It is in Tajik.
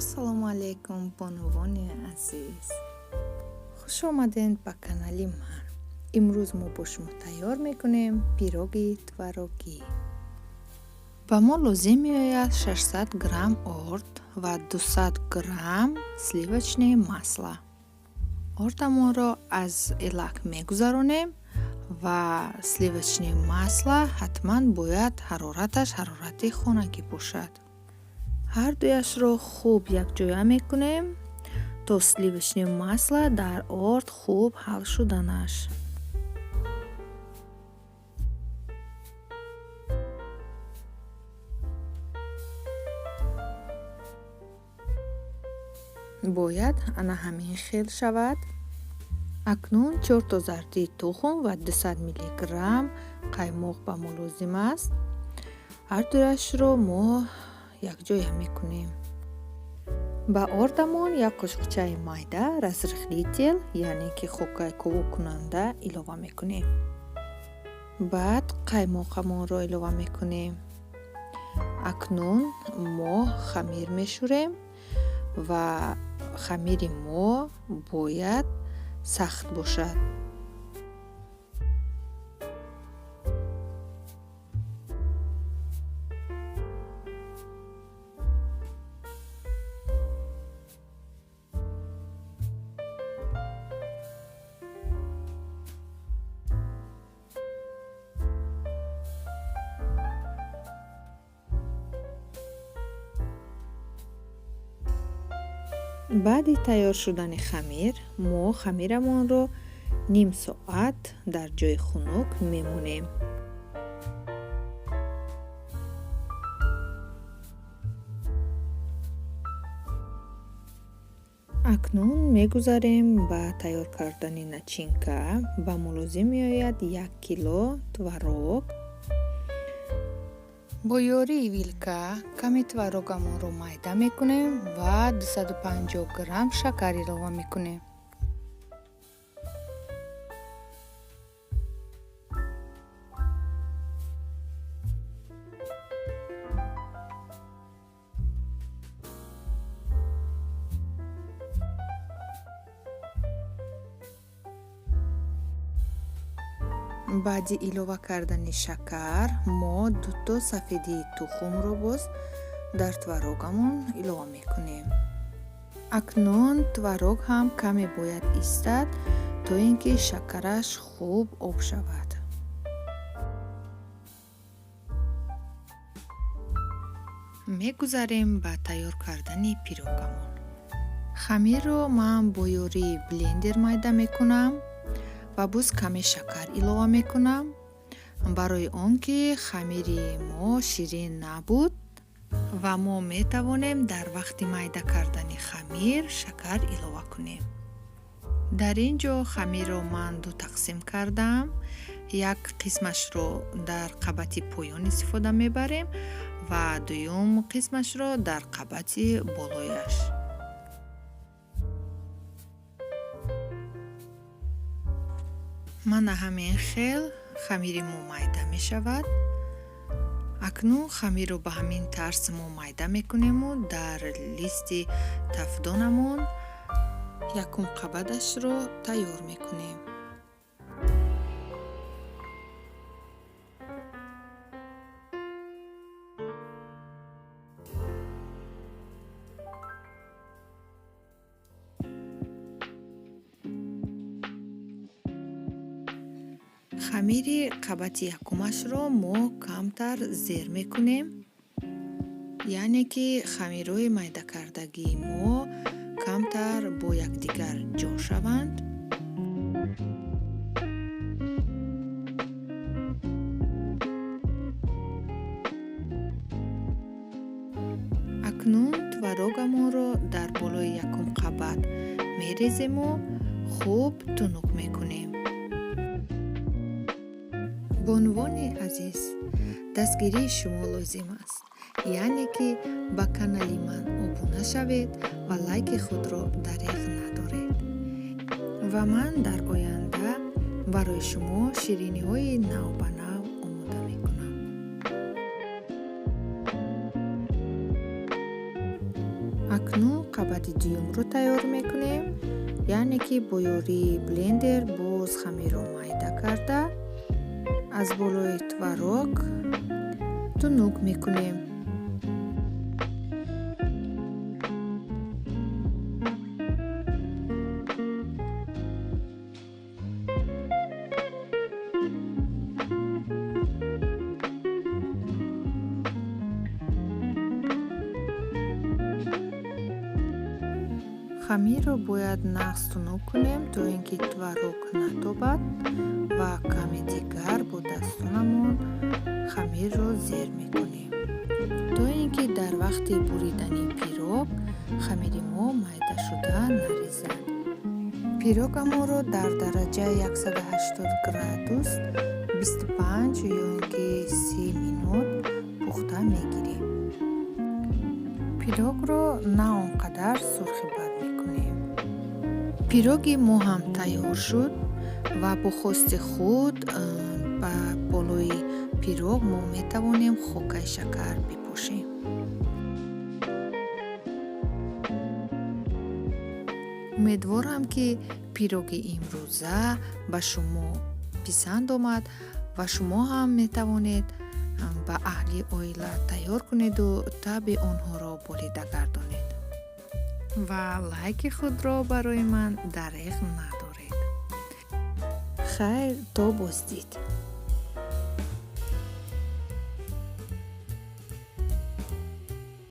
Ассалому алайкум, бонувони азиз, хуш омадед ба канали ман. Имрӯз мо бо шумо тайёр мекунем пироги творогӣ. Ба мо лозим меояд 600 грамм орд ва 200 грамм сливочное масло. Ордамонро аз элак мегузаронем ва сливочное масло ҳатман бояд ҳарораташ ҳарорати хонагӣ бошад. Ҳар дуяшро хуб якҷоя мекунем, то сливочное масло дар орд хуб ҳал шуданаш. Бояд ана ҳамин хел шавад. Акнун 4 то зардии тухм ва 200 миллиграмм қаймоқ ба мо лозим аст. Ҳар дуяшро мо якҷоя мекунем. Ба ордамон як қошуқчаи майда разрыхлитель, яъне ки хокаи ковоккунанда, илова мекунем. Баъд қаймоқамонро илова мекунем. Акнун мо хамир мешӯрем ва хамири мо бояд сахт бошад. Баъди тайёр шудани хамир мо хамирамонро ним соат дар ҷои хунук мемонем. Акнун мегузарем ба тайёр кардани начинка. Ба мо лозим меояд 1 кило творог. Бо ёрии вилка каме творогамонро майда мекунем ва 250 грамм шакар илова мекунем. Баъди илова кардани шакар мо дуто сафедии тухмро боз дар творогамон илова мекунем. Акнун творог ҳам каме бояд истад, то ин ки шакараш хуб об шавад. Мегузарем ба тайёр кардани пирогамон. Хамирро ман бо ёрии блендер майда мекунам ва боз каме шакар илова мекунам, барои он ки хамири мо ширин набуд ва мо метавонем дар вақти майда кардани хамир шакар илова кунем. Дар ин ҷо хамирро ман ду тақсим кардам. Як қисмашро дар қабати поён истифода мебарем ва дуюм қисмашро дар қабати болояш. Мана ҳамин хел хамири мо майда мешавад. Акнун хамирро ба ҳамин тарз мо майда мекунему дар листи тафдонамон якум қабаташро тайёр мекунем. Хамири қабати якумашро мо камтар зер мекунем, яъне ки хамирҳои майдакардагии мо камтар бо якдигар ҷо шаванд. Акнун творогамонро дар болои якум қабат мерезему хуб тунук мекунем. Бонувони азиз, дастгирии шумо лозим аст, яъне ки ба канали ман обуна шавед ва лайки худро дареғ надоред ва ман дар оянда барои шумо шириниҳои навбанав омода мекунам. Акнун қабати дуюмро тайёр мекунем, яъне ки бо ёрии блендер боз хамирро майда карда, аз болои творог тунук мекунем. Хамирро бояд нағз тунук кунем, то ин ки творог натобад, ва каме дигар бо дастонамон хамирро зер мекунем, то ин ки дар вақти буридани пирог хамири мо майда шуда нарезад. Пирогамонро дар дараҷаи 180 градус 25 ё ин ки 30 минут пухта мегирем. Пирогро на он қадар сурхи бад мекунем. Пироги мо ҳам тайёр шуд ва бо хости худ ба болои пирог мо метавонем хокаи шакар бипошем. Умедворам, ки пироги имрӯза ба шумо писанд омад ва шумо ҳам метавонед ба аҳли оила тайёр кунеду таъби онҳоро болида гардонед ва лайки худро барои ман дареғ надоред. Хайр, то боздид.